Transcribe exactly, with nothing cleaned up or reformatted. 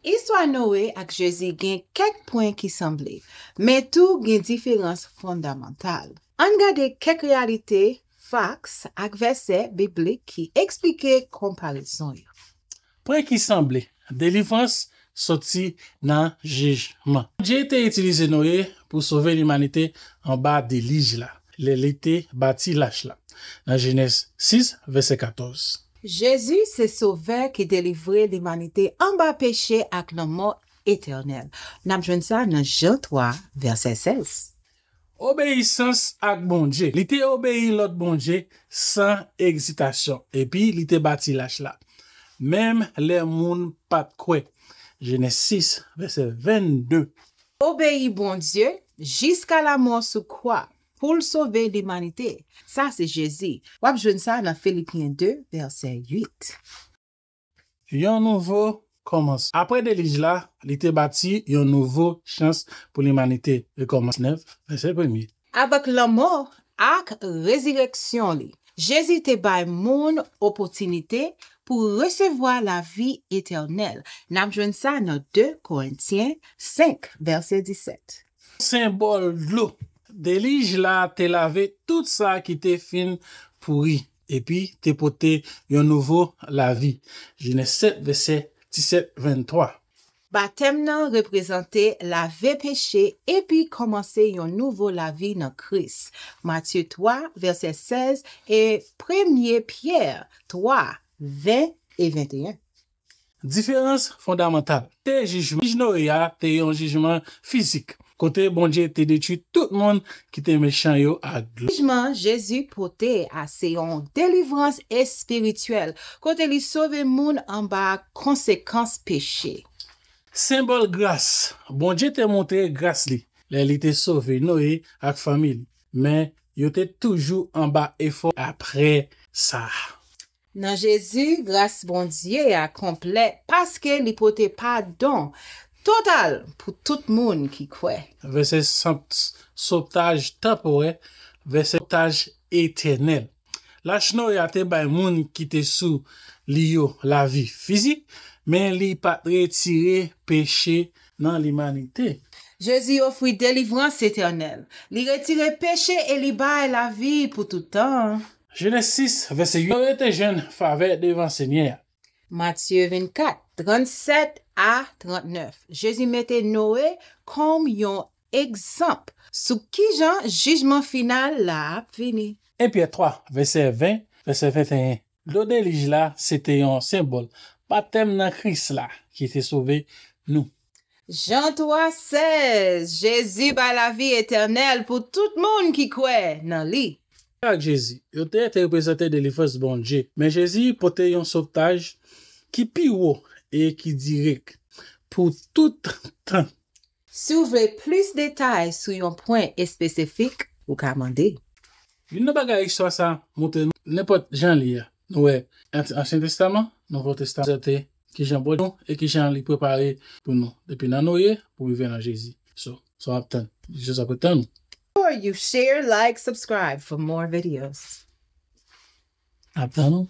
Istwa Noe ak Jezi gen kèk pwen ki sanble, men tou gen diferans fondamantal. Ann gade kèk reyalite, faks ak vèsè biblik ki eksplike konparezon yo. Pwen ki sanble, delivrans soti nan jijman. Bondye te itilize Noye pou sove limanite anba delij la, lè li te bati lach la, nan Jenèz sis, vèsè katòz. Jezi se Sovè ki delivre limanite anba peche ak lanmò etènèl. N ap jwenn sa nan Jan twa, vèsè sèz. Obeyisans ak Bondye. Li te obeyi lòd Bondye san ezitasyon, epi li te bati lach la, menm lè moun pa t kwè. Jenèz sis, vèsè vennde. Obeyi Bondye jiska lamò sou kwa pou l sove limanite. Sa se Jezi. W ap jwenn sa nan Filipyen de, vèsè uit. Yon nouvo kòmansman. Apre delij la, li te bati yon nouvo chans pou limanite. Rekòmans nèf, vèsè premye. Avèk lanmò ak rezireksyon li, Jezi te bay moun opòtinite pou resevwa lavi etènèl. N ap jwenn sa nan de Korentyen senk, vèsè disèt. Senbòl dlo. Delij la te lave tout sa ki te fin pouri, epi te pote yon nouvo lavi. Jenèz sèt, vèsè disèt, venntwa. Batèm nan reprezante lave peche epi kòmanse yon nouvo lavi nan Kris. Matye twa, vèsè sèz, e Premye Pyè twa, ven e venteyen. Diferans fondamantal. Te jijman. Jij Noye a te yon jijman fizik, kote Bondye te detwi tout moun ki te mechan yo ak dlo. Jijman Jezi pote a se yon delivrans espirityèl, kote li sove moun anba konsekans peche. Senbòl gras. Bondye te montre gras li lè li te sove Noye ak fanmi li, men yo te toujou anba efò apre sa. Nan Jezi, gras Bondye a konplè paske li pote padon total pou tout moun ki kwè. Vèsè san-, sotaj tanporè, vèsè sotaj etènèl. Lach Noye a te bay moun ki te sou li yo lavi fizik, men li pa t retire peche nan limanite. Jezi ofri delivrans etènèl. Li retire peche e li bay lavi pou tout tan. Jenèz sis, vèsè uit. Noye te jwenn favè devan Senyè a. Matye vennkat, trannsèt a trannèf. Jezi mete Noye kòm yon egzanp sou kijan jijman final la ap vini. En Pyè twa, vèsè ven, vèsè venteyen. Dlo delij la, se te yon senbòl batèm nan Kris la ki te sove nou. Jan twa sèz, Jezi bay lavi etènèl pou tout moun ki kwè nan li. Ak Jezi, yo te, te reprezante delivrans Bondye, men Jezi pote yon sovtaj ki pi wo e ki dirèk pou tout tan. Si w vle plis detay sou yon pwen espesifik, ou ka mande. Youn nan bagay istwa sa montre nou, nenpòt jan li ye, nou wè Ansyen Testaman, Nouvo Testaman, prezante kijan Bondye e kijan li prepare pou nou, depi nan Noye pou rive nan Jezi. So, sa w ap tann? Jezi ap tann ou. Or you share, like, subscribe for more videos. Ap tann ou.